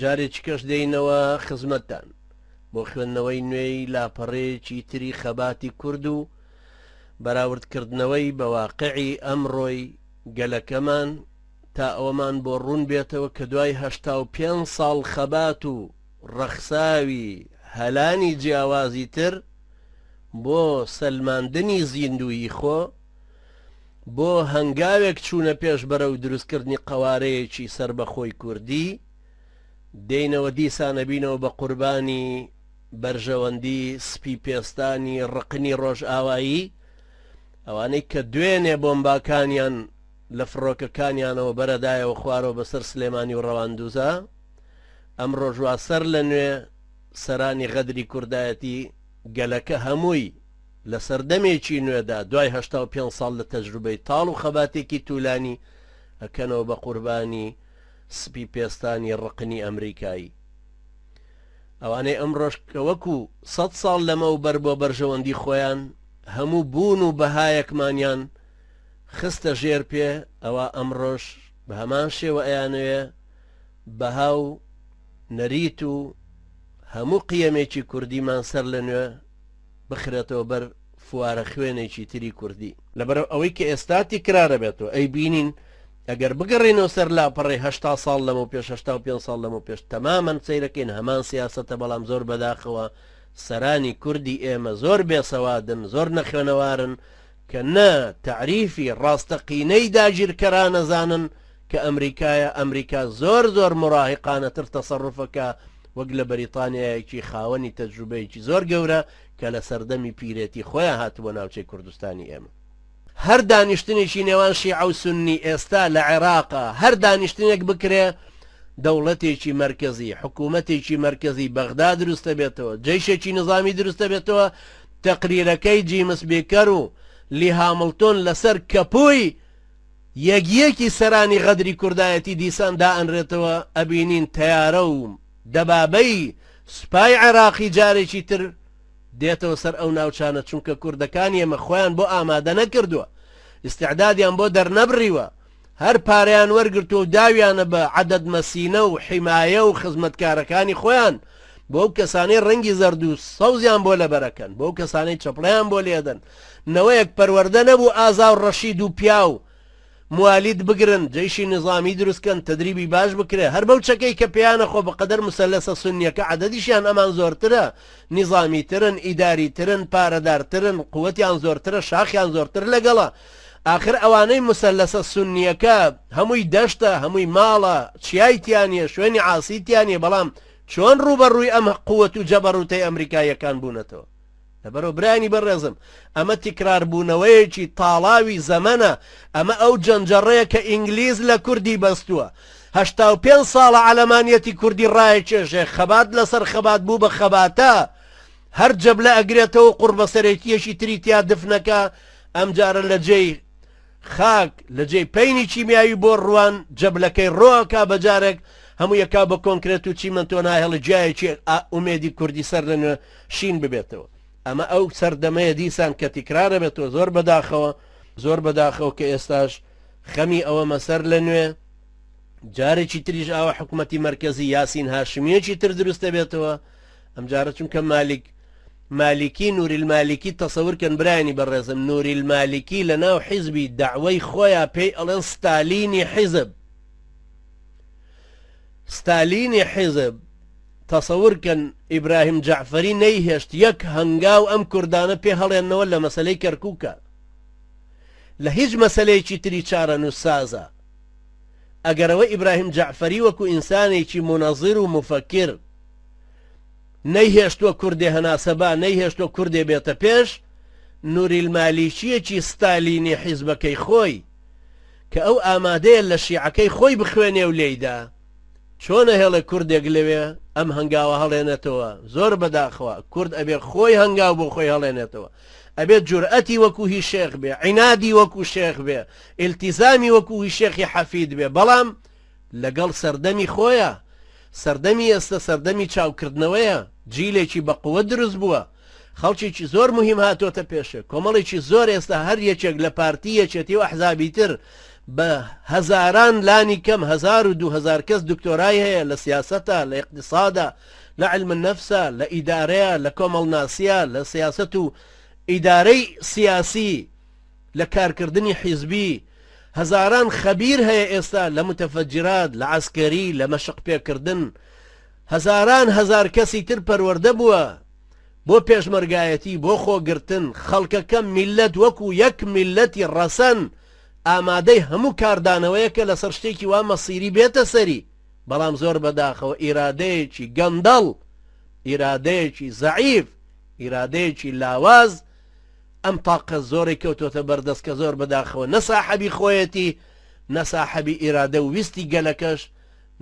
جارێکی کەش دێینەوە خزمەتتان بۆ خوێندنەوەی نوێی لاپەڕەیەکی تری خەباتی کورد و بەراوردکردنەوەی بە واقعی ئەمڕۆی گەلەکەمان تا ئەوەمان بۆ ڕوون بێتەوە کە دوای 85 ساڵ خەبات و ڕەخساوی هەلانی جیاوازی تر بۆ سەلماندنی زیندوویی خۆ، بۆ هەنگاوێک چوونە پێش بەرەو دروستکردنی قەوارەیەکی سەربەخۆی کوردی، دێینەوە دیسان ئەبینەوە بە قوربانی بەرژەوەندی سپی پێستانی ڕقنی ڕۆژئاوایی، ئەوانەی کە دوێنێ بۆمباکانیان لە فڕۆکەکانیانەوە بەرەدایەوە خوارەوە بەسەر سلێمانی و ڕەواندوزا، ئەمڕۆش وا سەر لە نوێ سەرانی غەدری کوردایەتی گەلەکە هەمووی لە سەردەمێکی نوێدا دوای 85 ساڵ لە تەجروبەی تاڵ و خەباتێکی تولانی ئەکەنەوە بە قوربانی سپی پێستانی ڕقنی ئەمریکایی. ئەوانەی ئەمڕۆش کە وەکو سەد ساڵ لەمەوبەر بۆ بەرژەوەندی خۆیان هەموو بوون و بەهایەکمانیان خستە ژێر پێ، ئەوا ئەمڕۆش بە هەمان شێوە ئەیانەوێ بەها و نەریت و هەموو قیەمێکی کوردیمان سەر لە نوێ بخرێتەوە بەر فوارە خوێنێکی تری کوردی. لەبەر ئەوەی کە ئێستا تیکرارە بێتەوە ئەیبینین ئەگەر بگەڕێینەوە سەر لاپەڕەی 80 ساڵ لەمەو پێش 85 ساڵ لەمەو پێش تەمامەن سەیرەکەین هەمان سیاسەتە بەڵام زۆر بەداخەوە سەرانی کوردی ئێمە زۆر بێسەوادن زۆر نەخوێنەوارن کە نە تەعریفی ڕاستەقینەی داگیرکەران ئەزانن کە ئەمریکایە، ئەمریکا زۆر زۆر موراهیقانەتر تەسەروفەکا وەک لە بەریتانیایەکی خاوەنی تەجروبەیەکی زۆر گەورە کە لە سەردەمی پیرێتی خۆیان هاتبوە ناوچەی کوردستانی ئێمە. هەر دانیشتنێکی نێوان شیعە و سوننی ئێستا لە عێراقا هەر دانیشتنێک بکرێ دەوڵەتێکی مەرکەزی، حکوومەتێکی مەرکەزی بەغدا دروستەبێتەوە، جەیشێکی نیزامی دروستەبێتەوە، تەقریرەکەی جیمس بیکەر و لی هامڵتۆن لەسەر کەپووی یەک یەکی سەرانی غەدری کوردایەتی دیسان دائەنرێتەوە، ئەبینین تەیارە و دەبابەی سوپای عێراقی جارێکی تر دێتەوە سەر ئەو ناوچانە، چونکە کوردەکانی ئێمە خۆیان بۆ ئامادە نەکردووە، ئیستعدادیان بۆ دەرنەبڕیوە، هەر پارەیان وەرگرتووە و داویانە بە عەدەد مەسینە و حیمایە و خزمەتکارەکانی خۆیان، بۆ ئەو کەسانەی ڕەنگی زەرد و سەوزیان بۆ لەبەرەکەن، بۆ ئەو کەسانەی چەپڵەیان بۆ لێدەن، نەوەیەک پەروەردە نەبوو ئازا و ڕەشید و پیاو موالید بگرن، جەیشی نیزامی دروست کەن، تەدریبی باش بکرێ، هەر بەو چەکەی کە پێیانە خۆ بەقەدەر موسەلەسە سوننیەکە عەدەدیشیان ئەمان زۆرترە، نیزامیترن، ئیداریترن، پارەدارترن، قوەتیان زۆرترە، شاخیان زۆرتر لەگەڵە. ئاخر ئەوانەی موسەلەسە سوننیەکە هەمووی دەشتە، هەمووی ماڵە، چیای تیا نیە، شوێنی عاسی تیا نیە، بەڵام چۆن ڕووبەڕووی ئەم قوەت و جەبەڕوتەی ئەمریکاییەکان بوونەتەوە؟ لەبەرئەوە برایانی بەڕێزم ئەمە تیکراربوونەوەیەکی تاڵاوی زەمەنە، ئەمە ئەو جەنجەڕەیە کە ئینگلیز لە کوردی بەستووە. 85 ساڵە عەلەمانیەتی کوردی ڕایەکێشێ، خەبات لەسەر خەبات بوو بە خەباتە، هەر جەبلە ئەگرێتەوە و قوڕبەسەرێتییەکی تری تیا دفنەکا، ئەمجارە لە جێی خاک، لە جێی پەینی کیمیاوی بۆ ڕوان، جەبلەکەی ڕۆ ئەکا بە جارێک، هەمووی ئەکا بە کۆنکرێت و چیمەنتۆ ناهێڵێ گیایەکی ئومێدی کوردی سەر لە نوێ شین ببێتەوە. ئەمە ئەو سەردەمەیە دیسان کە تیکرار ئەبێتەوە، زۆر بەداخەوە، زۆر بەداخەوە کە ئێستاش خەمی ئەوەمە سەر لە نوێ جارێکی تریش ئاوا حکومەتی مەرکەزی یاسین هاشمییەکی تر دروست دەبێتەوە، ئەمجارە چونکە مالیک مالیکی نوری المالکی تەسەور کەن برایانی بەڕێزم نوری المالکی لە ناو حیزبی دەعوەی خۆیا پێی ئەڵێن ستالینی حیزب ستالینی حیزب تەسەور کەن ئیبراهیم جەعفەری نەیهێشت یەک هەنگاو ئەم کوردانە پێ هەڵێنەوە لە مەسەلەی کەرکووکە لە هیچ مەسەلەیەکی تری چارەنووسسازە ئەگەرەوە ئیبراهیم جەعفەری وەکو ئینسانێکی مونەزیر و موفەکر نەیهێشتووە کوردێ هەناسە با، نەیهێشتووە کوردێ بێتە پێش، نوریلمالیکییەکی ستالینی حیزبەکەی خۆی، کە ئەو ئامادەیە لە شیعەکەی خۆی بخوێنێ و لێیدا، چۆن ئەهێڵێ کوردێک لەوێ ئەم هەنگاوە هەڵێنێتەوە؟ زۆر بەداخەوە، کورد ئەبێ خۆی هەنگاو بۆ خۆی هەڵێنێتەوە. ئەبێ جورئەتی وەکو هی شێخ بێ، عینادی وەکو شێخ بێ، ئیلتیزامی وەکو هی شێخی حەفید بێ، بەڵام لەگەڵ سەردەمی خۆیا، سەردەمی ئێستە سەردەمی چاوکردنەوەیە، جیلێکی بە قوەت دروست بووە، خەڵکێکی زۆر موهیم هاتۆتە پێشێ، کۆمەڵێکی زۆر ئێستا هەر یەکێک لە پارتی یەکێتی و ئەحزابی تر بە هەزاران لانی کەم هەزار و 2000 کەس دکتۆرای هەیە لە سیاسەتە، لە ئیقتیسادە، لە علم النفسە، لە ئیدارەیە، لە کۆمەڵناسیە، لە سیاسەت و ئیدارەی سیاسی، لە کارکردنی حیزبی، هەزاران خەبیر هەیە ئێستا لە متفجرات، لە عەسکەری، لە مەشق پێکردن، هەزاران هەزار کەسی تر پەروەردە بووە بۆ پێشمەرگایەتی، بۆ خۆگرتن، خەڵکەکە میللەت وەکو یەک میللەتی ڕەسەن ئامادەی هەموو کاردانەوەیەکە لەسەر شتێکی وا مەسیری بێتە سەری، بەڵام زۆر بەداخەوە ئیرادەیەکی گەندەڵ، ئیرادەیەکی زەعیف، ئیرادەیەکی لاواز ئەم تاقە زۆرەی کەوتۆتە بەردەست کە زۆر بەداخەوە نە ساحەبی خۆیەتی، نە ساحەبی ئیرادە و ویستی گەلەکەش،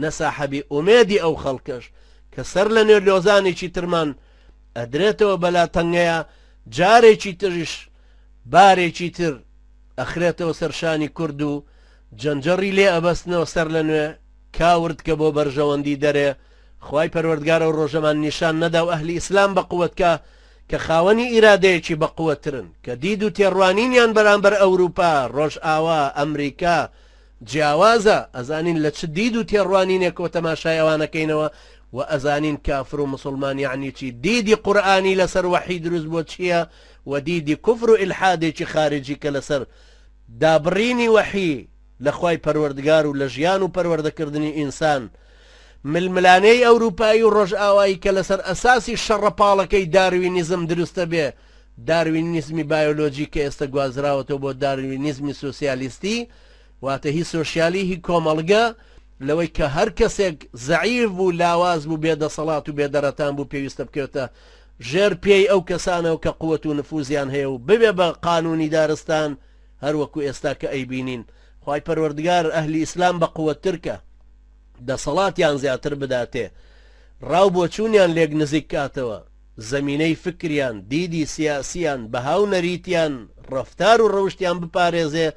نە ساحەبی ئومێدی ئەو خەڵکەش کە سەر لە نوێ لۆزانێکی ترمان ئەدرێتەوە بەلا تەنگەیا جارێکی تریش بارێکی تر ئەخرێتەوە سەر شانی کورد و جەنجەڕی لێ ئەبەستنەوە سەر لە نوێ کاورد کە بۆ بەرژەوەندی دەرێ خوای پەروەردگار ئەو ڕۆژەمان نیشان نەدا و ئەهلی ئیسلام بە قوت کا کە خاوەنی ئیرادەیەکی بە قوتترن کە دید و تێڕوانینیان بەرامبەر ئەوروپا ڕۆژئاوا ئەمریکا جیاوازە، ئەزانین لە چ دید و تێڕوانینێکەوە تەماشای ئەوان ئەکەینەوە و ئەزانین کافر و موسڵمان یەعنی چی، دیدی قورئانی لەسەر وەحی دروست بووە چییە و دیدی کوفر و ئیلحادێکی خارجی کە لەسەر دابڕینی وەحی لە خوای پەروەردگار و لە ژیان و پەروەردەکردنی ئینسان ململانێی ئەوروپایی و ڕۆژئاوایی کە لەسەر ئەساسی شەڕەپاڵەکەی داروینیزم دروستە بێ داروینیزمی بایۆلۆجی کە ئێستا گوازراوەتەوە بۆ داروینیزمی سۆسیالیستی واتە هی سۆشیالی هی کۆمەڵگە لەوەی کە هەر کەسێک زەعیف بوو لاواز بوو بێ دەسەڵات و بێ دەرەتان بوو پێویستە بکەوێتە ژێر پێی ئەو کەسانەوە کە قوت و نفوزیان هەیە و ببێ بە قانونی دارستان هەر وەکو ئێستا کە ئەیبینین خوای پەروەردگار ئەهلی ئیسلام بە قوتتر کە دەسەڵاتیان زیاتر بداتێ ڕاو بۆچوونیان لێک نزیک کاتەوە زەمینەی فکریان، دیدی سیاسیان، بەها و نەریتیان، ڕەفتار و ڕەوشتیان بپارێزێ،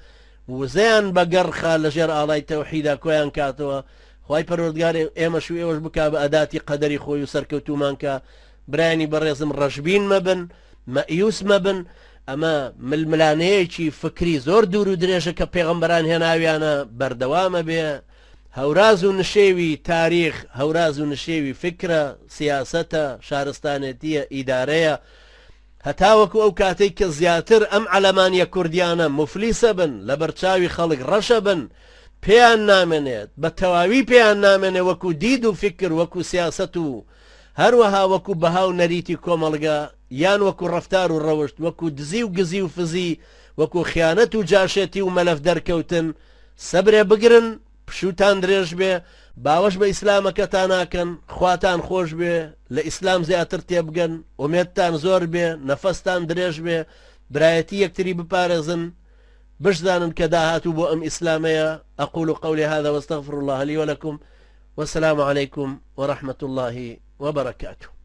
وزەیان بە گەڕ خا لە ژێر ئاڵای تەوحیدا کۆیان کاتەوە، خوای پەروەردگار ئێمەش و ئێوەش بکا بە ئەداتی قەدەری خۆی و سەرکەوتوومان کا، برایانی بەڕێزم ڕەشبین مەبن، مەئیوس مەبن، ئەمە ململانێیەکی فکری زۆر دوور و درێژە کە پێغەمبەران هێناویانە بەردەوام ئەبێ، هەوراز و نشێوی تاریخ، هەوراز و نشێوی فیکرە، سیاسەتە، شارستانێتییە، ئیدارەیە. هەتاوەکو ئەو کاتەی کە زیاتر ئەم عەلەمانییە کوردیانە موفلیسە بن، لەبەرچاوی خەڵک ڕەشە بن، پێیان نامێنێت، بە تەواوی پێیان نامێنێ وەکو دید و فیکر، وەکو سیاسەت و هەروەها وەکو بەها و نەریتی کۆمەڵگە، یان وەکو ڕەفتار و ڕەوشت، وەکو دزی و گزی و فزی، وەکو خیانەت و جاشێتی و مەلەف دەرکەوتن، سەبرێ بگرن پشوتان درێژ بێ باوەش بە ئیسلامەکەتاناکەن خواتان خۆش بێ لە ئیسلام زیاتر تێبگەن ئومێدتان زۆر بێ نەفەستان درێژ بێ برایەتی یەکتری بپارێزن بشزانن کە داهاتوو بۆ ئەم ئیسلامەیە أقول قولي هذا واستغفر الله لي ولكم والسلام عليكم ورحمة الله وبركاته.